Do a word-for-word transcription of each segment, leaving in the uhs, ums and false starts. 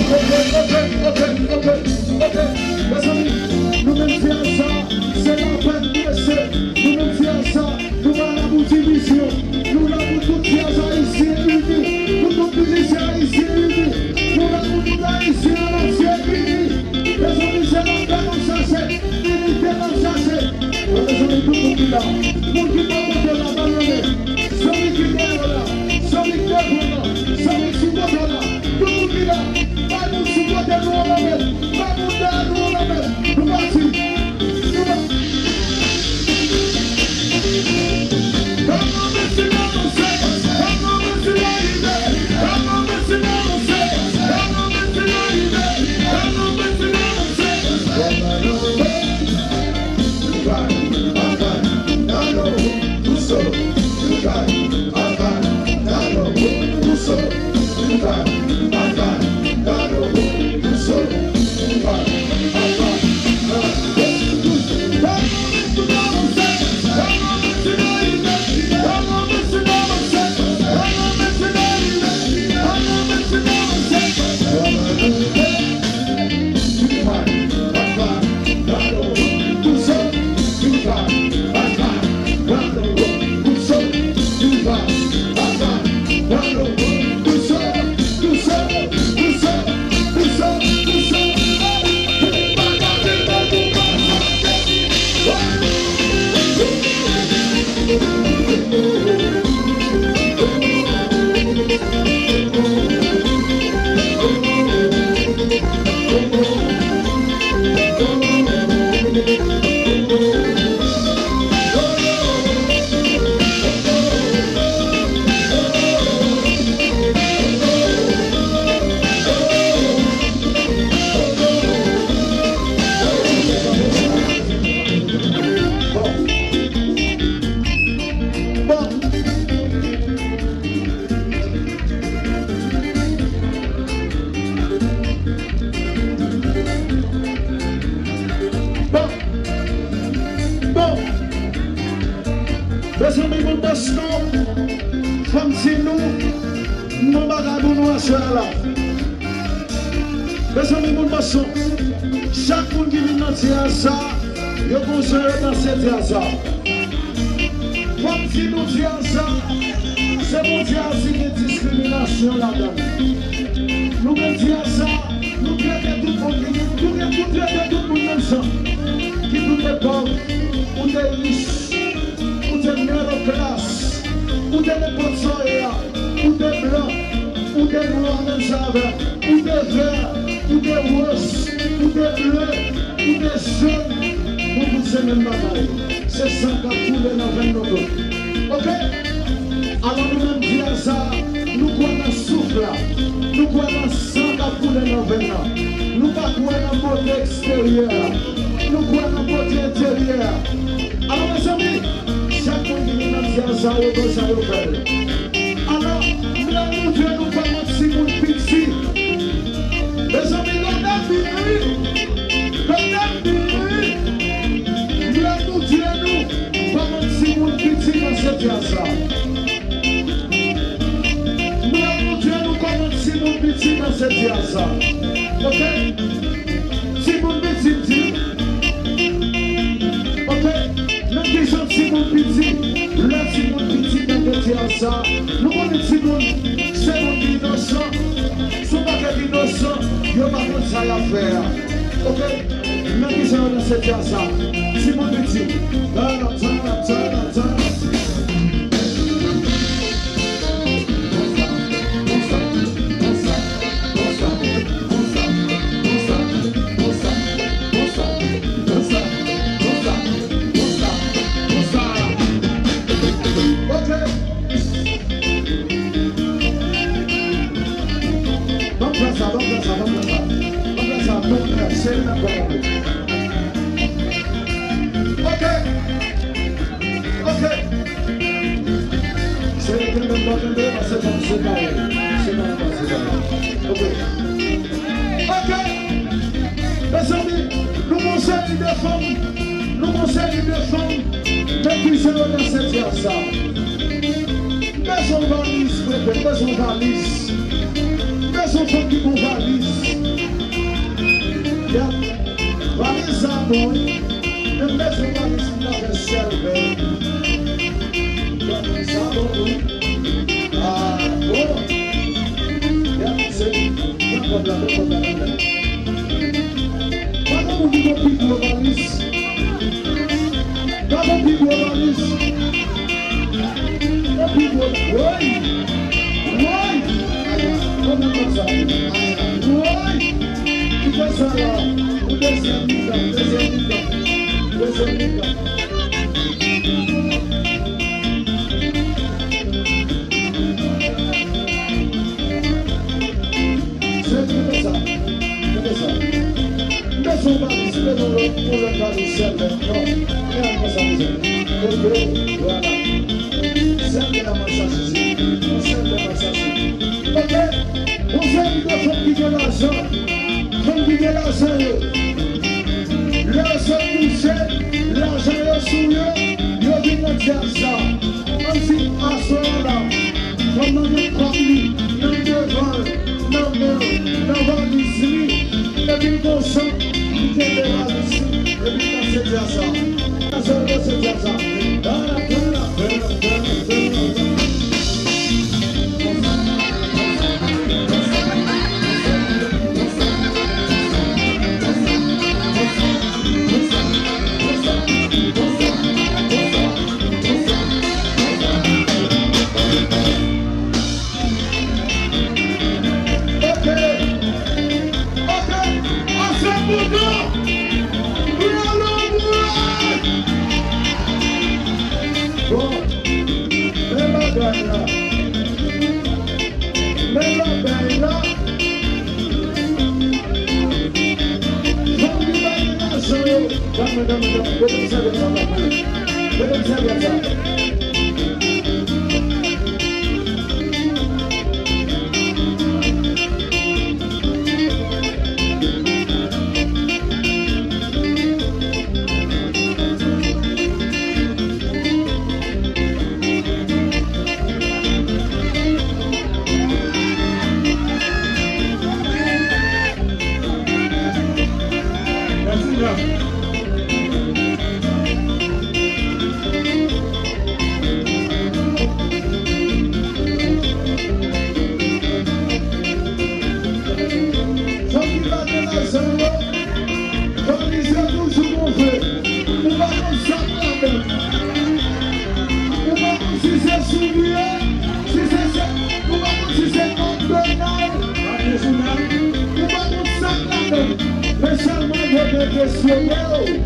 Ok, ok, ok, ok, ok. Mezanmi, nou menm fyèl sa, se pa fèt mesye. Nou menm fyèl sa, nou pa la pou divizyon. Nou la pou tout fyèl ayisyen ini, pou tout mizisyen ayisyen ini. Nou la pou tout ayisyen an antye ini. Mezanmi, se lapè n ap chache, inite n ap chache. Mezanmi, tout moun ki la, moun ki bò kote la, ba yo men. Zanmi ki dèyè w la, zanmi k devan w la, zanmi k sou kote w la, tout moun ki la, bay moun sou kote nou an lanmen, bay moun dèyè nou an lanmen. Nou pati. Nou pati. Mezanmi, moun Boston, fò m di nou, m gon bagay pou nou aswè a la. Mezanmi, moun Boston, chak moun ki vin nan dyaz sa, yo gon jan yo danse dyaz sa. Fò m di nou, dyaz sa, se pou dyaz ki gen diskriminasyon ladan l. Nou gen dyaz sa, nou trete tout moun, nou gen, nou trete tout moun menm jan. Ki tou te pòv, ou te rich, ou te middle class, ou te nenpòt sa w ye a, ou te blan, ou te nwa menm jan avè m, ou te vè, ou te wòz, ou te ble, ou te jòn, nou tout se menm bagay. Se san k ap koule nan venn nou tout. Oke? Alò nou menm dyaz sa, nou kwè nan souf la, nou kwè nan san k ap koule nan venn nan. Nou pa kwè nan bote eksteryè a, nou kwè nan bote enteryè a. Alò, mezanmi, chak moun ki vin nan dyaz sa, yo konn sa yo fè l. Alò, m vle montre nou kòman timoun piti. Mezanmi, gade m wi, gade m wi. M vle montre nou kòman timoun piti nan se dyaz sa. M vle montre nou kòman timoun piti nan se dyaz sa. Oke? Timoun piti, m di. Oke? Men kijan timoun piti, lè timoun piti tande dyaz sa, nou konnen timoun, se moun ki inosan. Se yon pakèt inosan, yo pa konn sa y ap fè a. Oke? Men kijan yo danse dyaz sa. Timoun piti. Turn up, turn up, turn up, turn up. Ok. Ban m fè sa, ban m fè sa, ban m fè sa. Ban m fè sa, ban m fè sa, se nan kò mwen. Ok. Ok. Se kenbe m pa kenbe, paske fòk se pa ou. Se pa ou, se pa ou. Ok. Ok. Mezanmi, nou gon seri de fanm. Nou gon seri de fanm. Men kijan yo danse dyaz sa. M bezwen yon valiz, bebe, m bezwen yon valiz. M bezwen yon fanm ki gon valiz. Yap. Valiz sa bon, wi. Men m bezwen valiz pou m ka fè sèl, bebe. Valiz sa bon, wi. Ah, bon. Yap, se, pran kòb la, pran kòb la, pran kòb la. Pa gen moun ki gon pi gwo valiz. Pa gen pi gwo valiz. Gen pi gwo. Woy! Woy! Kòman konsa? Woy! Ki fè sa la? Ou dezyèm mitan, dezyèm mitan, dezyèm mitan. Se, koute sa, koute sa. M bezwen yon valiz, m bezwen yon lòt, yon lòt valiz sèlman. Non, men al konsa, mezanmi. Ok, vwala. Sèlman m al chache, se yon sèlman m al chache. Ok, yon seri de fanm ki gen lajan, fanm ki gen lajan yo. Lè yo sot kouche, lajan yo sou yo, yo vin nan dyaz sa. Ann di aswè a la, fanm nan gen kòb li nan devan l, nan men l, nan valiz li, epi l gon jan li kenbe valiz li, epi l danse dyaz sa. Sa l danse dyaz sa. Ok. Ok. Ase pou nou. Wi, alò, wi. Bon. Men bagay la. Men bagay la. Fanm ki pa gen lajan yo. Dam, dam, dam. Mete m sèvyèt sa, dam. Mete m sèvyèt sa. Impresyone w.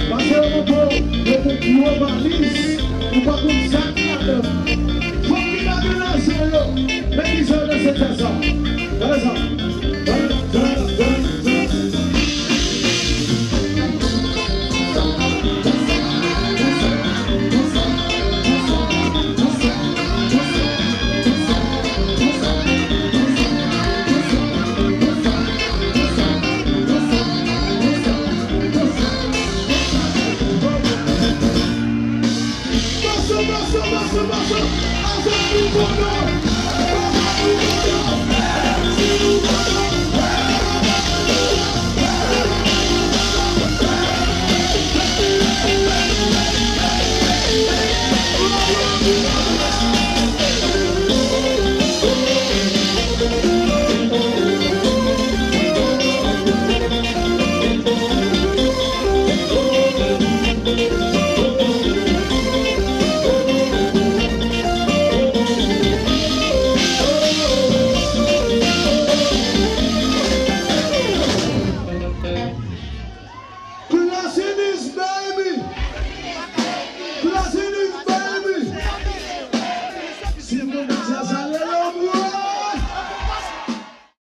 Paske yo montre w, yo te gwo valiz. Ou pa konn sa ki ladan. Fòk li lage lajan yo. Men kijan yo danse djaz sa. Gade sa. Gade, gade, gade, gade.